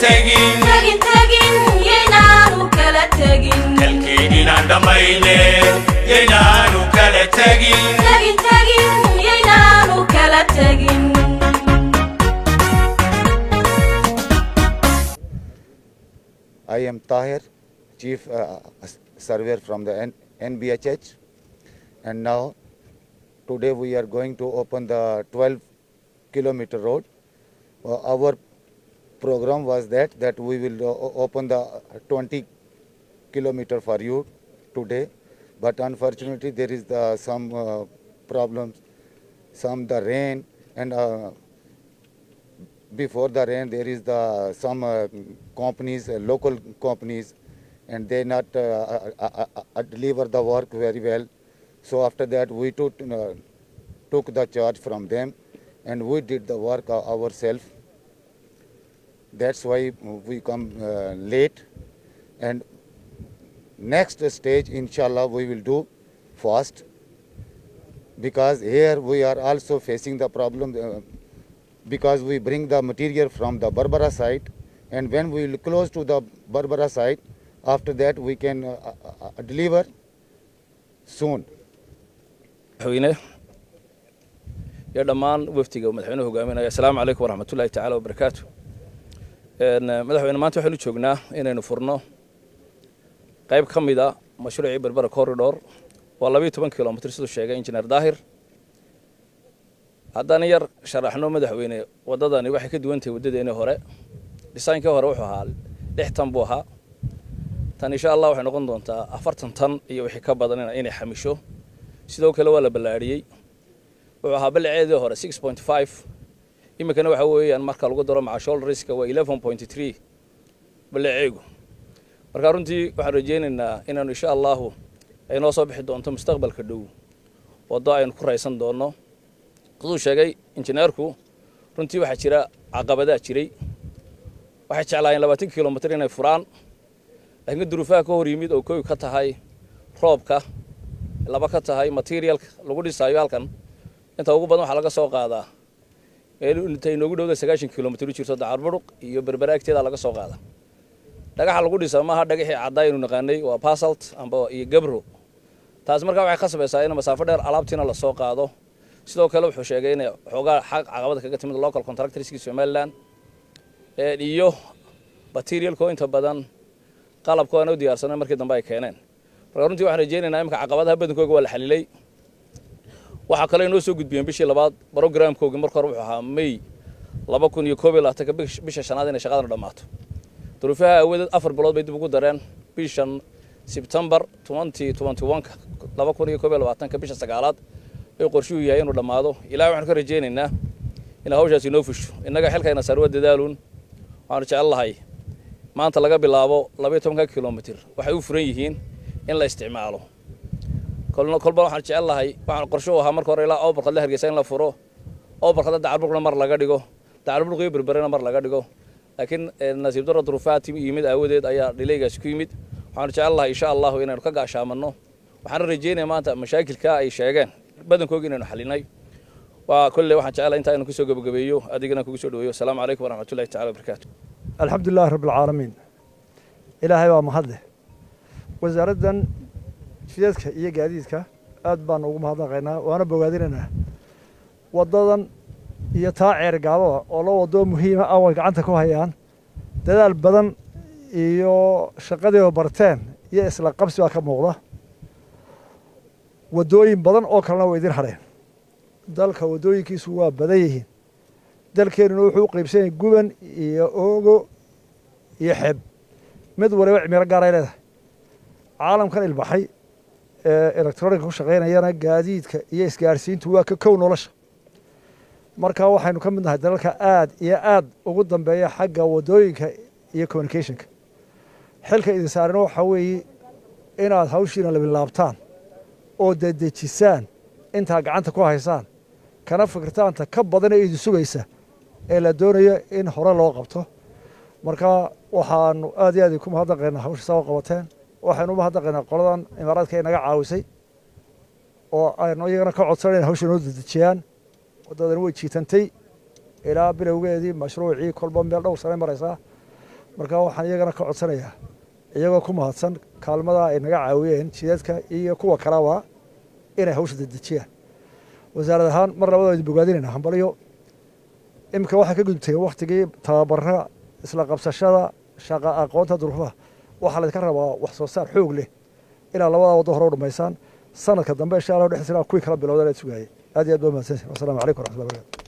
Tegin. Tegin, tegin, yaynaanu kala tegin. Kalkeedinaan dhammayne, yaynaanu kala tegin. Tegin, tegin, yaynaanu kala tegin. I am Tahir, Chief Surveyor from the NBHH, and now today we are going to open the 12-kilometer road. Our program was that we will open the 20 kilometer for you today, but unfortunately there is the some problems, some the rain and. Before the rain there is the some companies, local companies, and they not deliver the work very well. So after that we took the charge from them and we did the work ourselves. That's why we come late, and next stage, inshallah, we will do fast, because here we are also facing the problem, because we bring the material from the Berbera site, and when we will close to the Berbera site, after that we can deliver soon. Madaxweyne iyo dhammaan wafdiga uu madaxweynuhu hogaaminaya, assalaamu calaykum waraxmatullahi tacaala wabarakaatu. Madaxweyne, maanta waxaynu joognaa inaynu furno qayb ka mid a mashruucii Berbera Corridor. Waa 12 kilomitr, siduu sheegay Injineer Daahir. Haddaan yar sharaxno, madaxweyne, waddadani waxay ka duwan tahay waddadeennii hore. Dhisaankii hore wuxuu ahaa 6 tan buu ahaa. Tan, insha Allah, waxay noqon doontaa 40 tan iyo wixii ka badan inay xamisho. Sidoo kale waa la ballaadhiyey. Wuxuu ahaa ballaceedii hore 6.5, iminkana waxa weeyaan marka lagu daro maca shoulderska waa 11.3 ballaceegu. Marka runtii waxaan rajaynaynaa inaanu, insha Allahu, ay noo soo bixi doonto mustaqbalka dhow waddo aynu ku raysan doonno. Siduu sheegay injineerku, runtii waxaa jira caqabadaa jiray. Waxay jeclaayeen 20 kilomitr inay furaan, laakiin duruufaha ka hor yimid oo koy ka tahay roobka, laba ka tahay materialka lagu dhisaayo halkan. Inta ugu badan waxaa laga soo qaadaa meel intay inoogu dhowda 90 kilomitr u jirto, Dacarburuq iyo Berbera agteeda laga soo qaada. Dhagaxa lagu dhisaa maaha dhagaxii caddaa aynu naqaanay, waa basalt amba iyo gabbro. Taas markaa waxay khasbaysaa in masaafo dheer alaabtiina lasoo qaado. Sidoo kale wuxuu sheegay inay xoogaa xaq caqabada kaga timid local contractorskii Somaliland iyo materialko inta badan qalabko aan u diyaarsanay markii dambe ay keeneen. Marka runtii waxaan rajaynaynaa imika caqabadaha badankooga waa la xalilay. Waxaa kaloo inoo soo gudbiyeen bishii labaad programkoogii. Marka hore wuxuu ahaa May 2021-ka, bisha shanaad, inay shaqadana dhammaato. Duruufaha aawadeed 4 bilood bay dib ugu dareen. Bishan Sebtembar 2021-ka, 2021-ka, bisha sagaalaad ay qorshuhu yahay inuu dhammaado. Ilahay waxaanu ka rajaynaynaa in hawshaasi inoo fusho. Innaga xilkayna saar waa dadaaluun. Waxaanu jecel lahay maanta laga bilaabo 12-ka kilomitr waxay u furan yihiin in la isticmaalo. Kolba waxaan jecel lahay, waxaan qorsho u ahaa marka hore ilaa Awbarkadle Hargeysa in la furo, Awbarkadle Dacarburqna mar laga dhigo, Dacarburq iyo Berberena mar laga dhigo, laakiin nasiib darro duruufaha yimid aawadeed ayaa dhilaygaasi ku yimid. Waxaanu jecel lahay, insha Allahu, inaynu ka gaashaamanno. Waxaana rajeynaya maanta mashaakilka ay sheegeen badankooga inaynu xalinay. Waa kolley waxaan jecelahay intaa inaan kusoo gabagabeeyo, adigana kugu soo dhaweeyo. Asalaamu calaykum waraxmatullahi tacala wabarakaatu. Alxamdu lilahi rabbi alcaalamiin. Ilaahay baa mahad leh. Wasaaraddan jidadka iyo gaadiidka aad baanu ugu mahadnaqaynaa, waana bogaadinaynaa waddadan iyo taa Ceer Gaababa oo la waddo muhiima ah way gacanta ku hayaan. Dadaal badan iyo shaqadii oo barteen iyo isla qabsi baa ka muuqda. Waddooyin badan oo kalena way idin hadheen. Dalka waddooyinkiisu waa badan yihiin. Dalkeennuna wuxuu u qaybsan yahay guban iyo oogo iyo xeeb, mid waliba cimilo gaaray leedahay. Caalamkan ilbaxay ee electronica ku shaqaynayana gaadiidka iyo isgaarsiintu waa ka kow nolosha. Marka waxaynu ka mid nahay dalalka aad iyo aad ugu dambeeya xagga waddooyinka iyo communicationka. Xilka idin saarina waxaa weeye inaad hawshiina labilaabtaan oo dedejisaan intaa gacanta ku haysaan, kana fikirtaan ta ka badan ee idin sugaysa ee la doonayo in hore loo qabto. Marka waxaanu aad iyo aad idinku mahadnaqaynaa hawsha saa u qabateen. Waxaynu u mahadnaqaynaa qoladan Imaaraadka ee naga caawisay oo aynu iyagana ka codsanayn hawsha noo dedejiyaan. Waddadani way jiitantay ilaa bilowgeedii mashruucii, kolba meel dhowr sanay maraysaa. Marka waxaan iyagana ka codsanayaa, iyagoo ku mahadsan kaalmada ay naga caawiyeen jidadka iyo kuwa kalaba, inay hawsha dedejiyaan. Wasaarad ahaan mar labada idin bogaadinayna, hambalyo. Iminka waxaa ka gudubtay waktigii tababarada, isla qabsashada shaqa, aqoonta duruufaha. Waxaa laydinka rabaa wax soo saar xoog leh inaad labadaa waddo hore u dhamaysaan sanadka dambe, insha Allah, dhexdiisana kuwii kala bilowdan aad sugaayay. Aad iyo aad baa mahadsantihin. Wasalaamu calaykum waraxmatullahi barakatu.